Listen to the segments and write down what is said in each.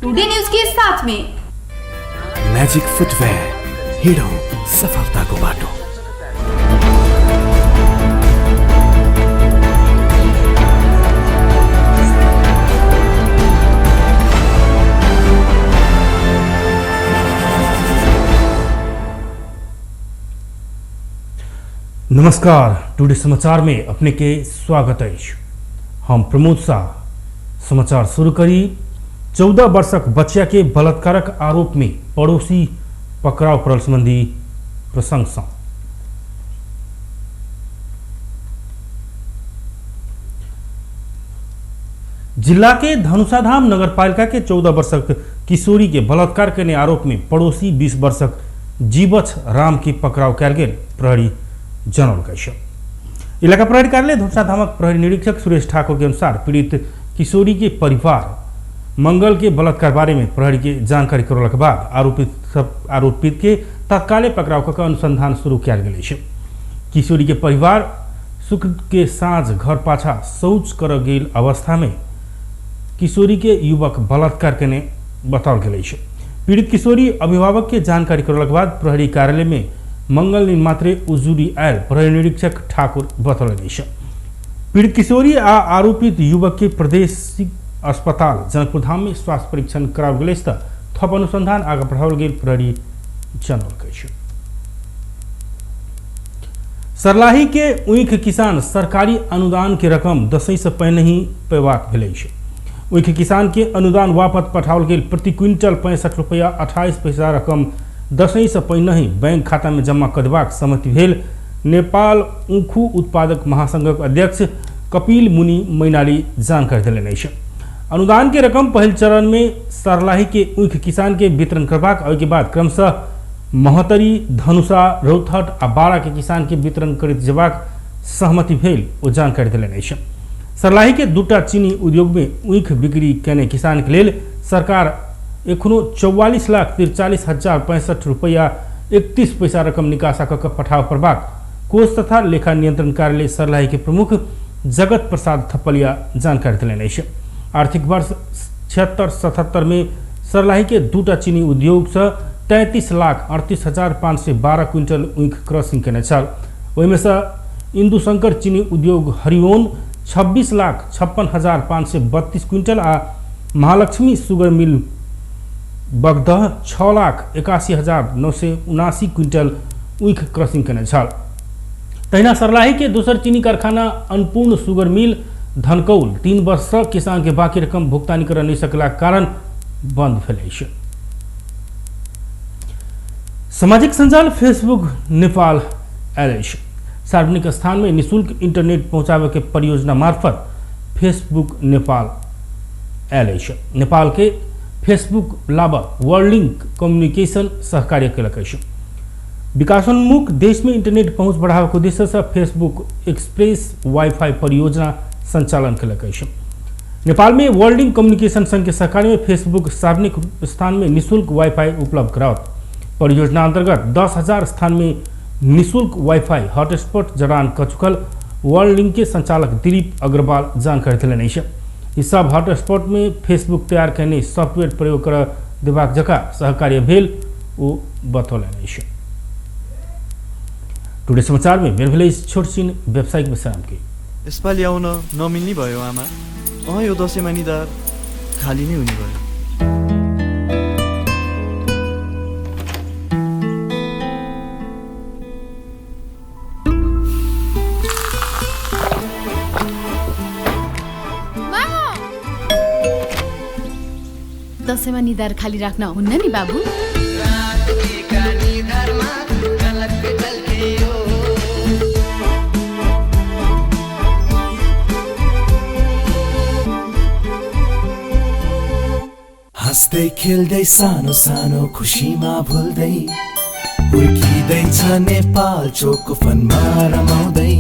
Today news के साथ में। म्याजिक फुटवेयर, हिँडौँ सफलताको बाटो। नमस्कार, टुडे समाचार में अपने के स्वागत अछि। हम प्रमोद शाह। समाचार शुरू करी। 14 वर्षक बच्चा के बलात्कारक आरोप में पड़ोसी पकड़ाव पड़ल संबंधी प्रसंग सँ। जिला के धनुषाधाम नगरपालिका के 14 वर्षक किशोरी के बलात्कार केने आरोप में पड़ोसी 20 वर्षक जीवछ राम के पकड़ाव कयल गेल प्रहरी जनौलक अछि। इलाका प्रहरी कार्यालय धनुषाधामक प्रहरी निरीक्षक सुरेश ठाकुर के अनुसार पीड़ित किशोरी के परिवार मंगल के बलात्कार बारे में प्रहरी के जानकारी करौलाक बाद आरोपित के तत्काले पकड़ाव कऽ के अनुसंधान शुरू कयल गेल अछि। किशोरी के परिवार शुक्र के साँझ घर पाछा शौच करऽ गेल अवस्था में किशोरी के युवक बलात्कार केने बताओल गेल अछि। पीड़ित किशोरी अभिभावक के जानकारी करौलाक बाद प्रहरी कार्यालय में मंगल दिन मात्रे उजुरी आयल प्रहरी निरीक्षक ठाकुर बतौलनि अछि। पीड़ित किशोरी आ आरोपित युवक के प्रदेश अस्पताल जनकपुर धाम में स्वास्थ्य परीक्षण कराओल गेल अछि तऽ थप अनुसंधान आगा बढ़ाओल गेल प्रहरी जनौलक अछि। सर्लाही के ऊख किसान सरकारी अनुदान के रकम दसैँ से पहिने ही पेबाक भेल अछि। ऊख किसान के अनुदान वापस पठाओल गेल प्रति क्विंटल 65 रुपया 28 पैसा रकम दसैँ से पहिने ही बैंक खाता में जमा कऽ देबाक सहमति भेल नेपाल ऊखू उत्पादक महासंघक अध्यक्ष कपिल मुनि मैनाली जानकारी देलनि अछि। अनुदान के रकम पहिल चरण में सर्लाही के ऊख किसान के वितरण करबाक, ओहि के बाद क्रमशः महोत्तरी, धनुषा, रौतहट आ बारा के किसान के वितरण करैत जेबाक सहमति भेल ओ जानकारी देलनि अछि। सर्लाही के दूटा चीनी उद्योग में ऊख बिक्री केने किसान के लेल सरकार एखनो 44,43,065 रुपया 31 पैसा रकम निकासा कऽ के पठाव पड़बाक कोष तथा लेखा नियंत्रण कार्यालय सर्लाही के प्रमुख जगत प्रसाद थपलिया जानकारी देलनि अछि। आर्थिक वर्ष 76-77 में सर्लाही के दूटा चीनी उद्योग सँ 33,38,512 क्विंटल ऊख क्रसिंग केने छल। ओहिमे सँ इंदुशंकर चीनी उद्योग हरिओन 26,56,532 क्विंटल आ महालक्ष्मी शुगर मिल बगदह 6,81,979 क्विंटल ऊख क्रसिंग केने छल। तहिना सर्लाही के दोसर चीनी कारखाना अन्नपूर्ण शुगर मिल धनकौल 3 वर्ष सँ किसान के बाकी रकम भुगतानी करऽ नहि सकलाक कारण बंद भेल अछि। सामाजिक संजाल फेसबुक नेपाल आयल अछि। सार्वजनिक स्थान में निःशुल्क इंटरनेट पहुंचाबे के परियोजना मार्फत फेसबुक नेपाल आयल अछि। नेपाल के फेसबुक लाभ वर्ल्ड कम्युनिकेशन सहकार्य केलक अछि। विकासोन्मुख देश में इंटरनेट पहुंच बढ़ावे के उद्देश्य से फेसबुक एक्सप्रेस वाईफाई परियोजना संचालन केलक अछि। नेपाल में वर्ल्ड कम्युनिकेशन संघ के सहकार्य में फेसबुक सार्वजनिक स्थान में निःशुल्क वाईफाई उपलब्ध कराओत। परियोजना अंतर्गत 10,000 स्थान में निःशुल्क वाईफाई हॉटस्पॉट जड़ान क चुकल वर्ल्ड लिंक के संचालक दिलीप अग्रवाल जानकारी देलनि अछि। ई सब हॉटस्पॉट में फेसबुक तैयार कयने सॉफ्टवेयर प्रयोग कर देबाक जकाँ सहकार्य भेल ओ बतौलनि अछि। टुडे समाचार में बेर भेलै छोट छिन व्यावसायिक विश्राम के। यसपालि आउन नमिल्ने भयो आमा। अँ यो दसैँमा निधार खाली नै हुने भयो। दसैँमा निधार खाली राख्न हुन्न नि बाबु। हाँस्दै खेल्दै सानो सानो खुसीमा भुल्दै हुर्किँदैछ नेपाल चोको फनमा रमाउँदै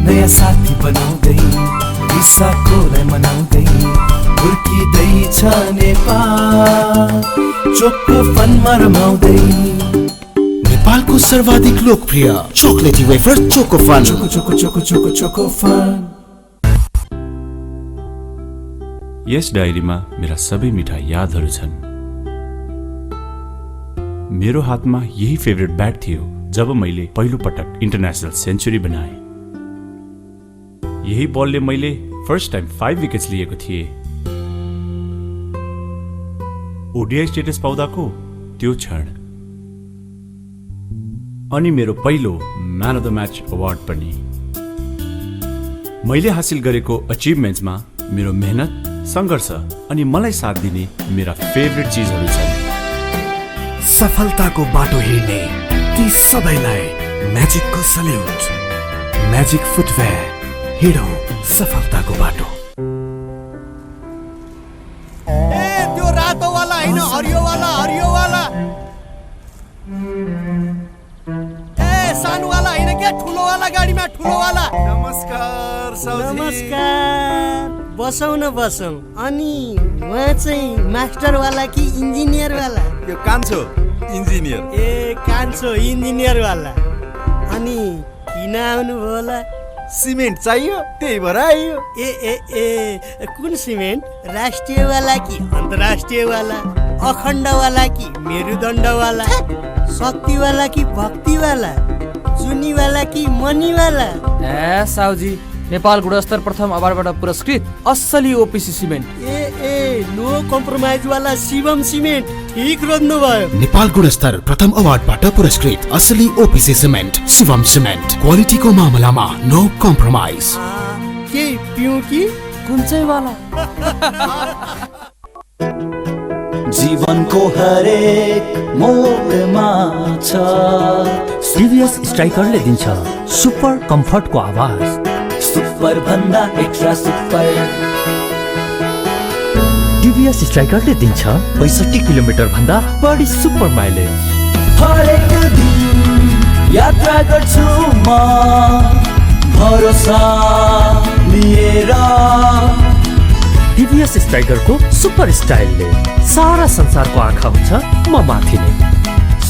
नयाँ साथी बनाउँदै रिसाकोलाई मनाउँदै हुर्किँदैछ नेपाल चोको फनमा रमाउँदै। नेपालको सर्वाधिक लोकप्रिय chocolaty wafer choco fun. Choco choco choco choco choco fun. यस डायरीमा मेरा सबै मिठा यादहरू छन्। मेरो हातमा यही फेभरेट ब्याट थियो जब मैले पहिलो पटक इन्टरनेसनल सेन्चुरी बनाएँ। यही बलले मैले फर्स्ट टाइम 5 विकेट्स लिएको थिएँ। ओडिआई स्टेटस पाउँदाको त्यो क्षण अनि मेरो पहिलो man of the match award पनि। मैले हासिल गरेको अचिभमेन्ट्समा मेरो मेहनत, सङ्घर्ष अनि मलाई साथ दिने मेरा फेभरेट चिजहरू छन्। सफलताको बाटो हिँड्ने ती सबैलाई म्याजिकको सल्युट। म्याजिक फुटवेयर, हिँडौँ सफलताको बाटो। ए, त्यो रातोवाला होइन, हरियोवाला, हरियोवाला। ए, सानोवाला होइन क्या, ठुलोवाला गाडीमा, ठुलोवाला। नमस्कार साउजी। नमस्कार, बसौँ न बसौँ। अनि उहाँ चाहिँ मास्टरवाला कि इन्जिनियरवाला? यो कान्छो इन्जिनियर। ए, कान्छो इन्जिनियरवाला। अनि किन आउनुभयो होला? सिमेन्ट चाहियो, त्यही भएर आइयो। ए ए ए, कुन सिमेन्ट? राष्ट्रियवाला कि अन्तर्राष्ट्रियवाला? अखण्डवाला कि मेरुदण्डवाला? शक्तिवाला कि भक्तिवाला? जुनीवाला कि मनीवाला? ए साउजी, नेपाल गुणस्तर प्रथम अवार्डबाट पुरस्कृत असली ओपिसी सिमेन्ट। ए ए, नो कम्प्रोमाइजवाला शिवम सिमेन्ट, ठिक रोज्नु भयो। नेपाल गुणस्तर प्रथम अवार्डबाट पुरस्कृत असली ओपिसी सिमेन्ट, शिवम सिमेन्ट। क्वालिटीको मामलामा नो कम्प्रोमाइज। के पिउँ कि कुन चाहिँ वाला? जीवनको हरेक मोडमा छ टिभीएस स्ट्राइकरले दिन्छ सुपर कम्फर्टको आवाज, सुपर भन्दा एक्स्ट्रा सुपर। टिभीएस स्ट्राइकरले दिन्छ 65 किलोमिटर भन्दा बढी सुपर माइलेज। हरेक दिन यात्रा गर्छु म भरोसा लिएर। टिभीएस स्ट्राइकरको सुपर स्टाइलले सारा संसारको आँखा हुन्छ म माथि नै।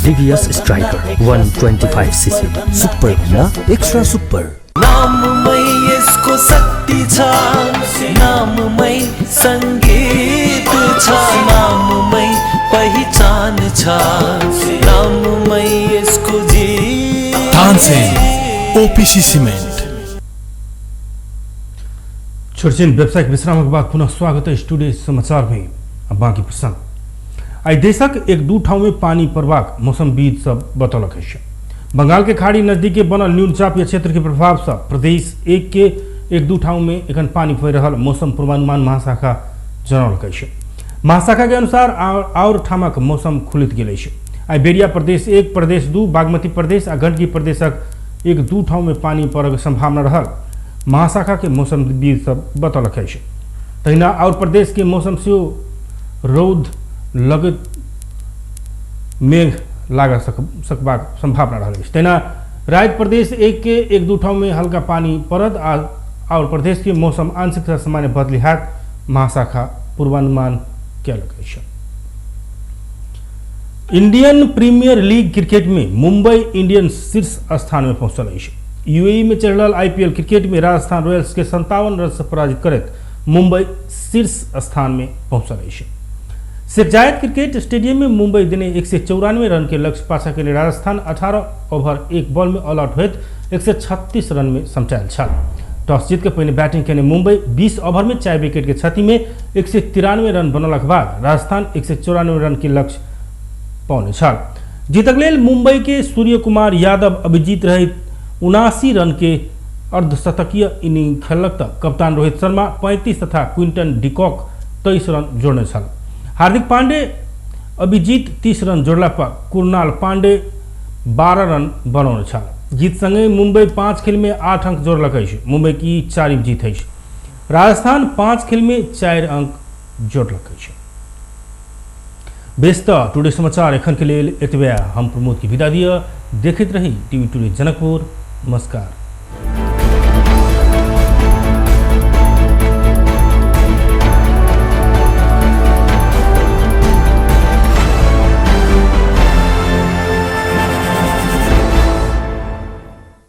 टिभीएस स्ट्राइकर 125 सीसी, सुपर भन्दा एक्स्ट्रा सुपर। नाममै यसको शक्ति छ, नाममै सङ्गीत छ, नाममै पहिचान छ, नाममै यसको जीत। Tansen OPC cement. छोटछिन व्यावसायिक विश्रामक बाद पुनः स्वागत है स्टूडियो समाचार में। अब बाकी प्रसंग। आई देशक एक दू ठाउँ में पानी पड़बाक मौसमविद सब बतौलक अछि। बंगाल के खाड़ी नजदीके बनल न्यून चापीय क्षेत्र के प्रभाव से प्रदेश एक के एक दू ठाउँ में एखन पानी पड़ि रहल मौसम पूर्वानुमान महाशाखा जनौलक अछि। महाशाखा के अनुसार और ठामक मौसम खुलित गेल अछि। आई बेरिया प्रदेश 1, प्रदेश 2, बागमती प्रदेश आ गंडकी प्रदेशक एक दू ठाउँ में पानी पड़क संभावना रहल महाशाखा के मौसमविद सब बतौलक अछि। तहिना और प्रदेश के मौसम सेहो रौद लगैत मेघ लाग सकबाक संभावना रहल अछि। तहिना राति प्रदेश 1 के एक दू ठाउँ में हल्का पानी पड़त आ और प्रदेश के मौसम आंशिक से सामान्य बदली हैत महाशाखा पूर्वानुमान कयलक अछि। इंडियन प्रीमियर लीग क्रिकेट में मुंबई इंडियंस शीर्ष स्थान में पहुंचल अछि। यूएई में चल रहल आईपीएल क्रिकेट में राजस्थान रॉयल्स के 57 रन से पराजित करैत मुंबई शीर्ष स्थान में पहुंचल अछि। शेख जायद क्रिकेट स्टेडियम में मुंबई दिने 194 रन के लक्ष्य पाछा के राजस्थान 18 ओवर 1 बॉल में ऑल आउट होइत 136 रन में समटायल छल। टॉस जीत के पहिने बैटिंग केने मुंबई 20 ओवर में 4 विकेट के क्षति में 193 रन बनौलाक बाद राजस्थान 194 रन के लक्ष्य पौने छल। जीतक लेल मुंबई के सूर्य कुमार यादव अभिजीत रहित 79 रन के अर्धशतकीय इनिंग खेललक त कप्तान रोहित शर्मा 35 तथा क्विंटन डिकॉक 23 रन जोड़ने छल। हार्दिक पांडे अभिजीत 30 रन जोड़ला पर कुणाल पांडे 12 रन बनौने छल। जीत संगे मुंबई 5 खेल में 8 अंक जोड़लक अछि। मुंबई की 4 जीत अछि। राजस्थान 5 खेल में 4 अंक जोड़लक अछि। बेस त टुडे समाचार एखन के लेल एतबे। हम प्रमोद की विदा दिअ। देखैत रही टीवी टुडे जनकपुर। नमस्कार।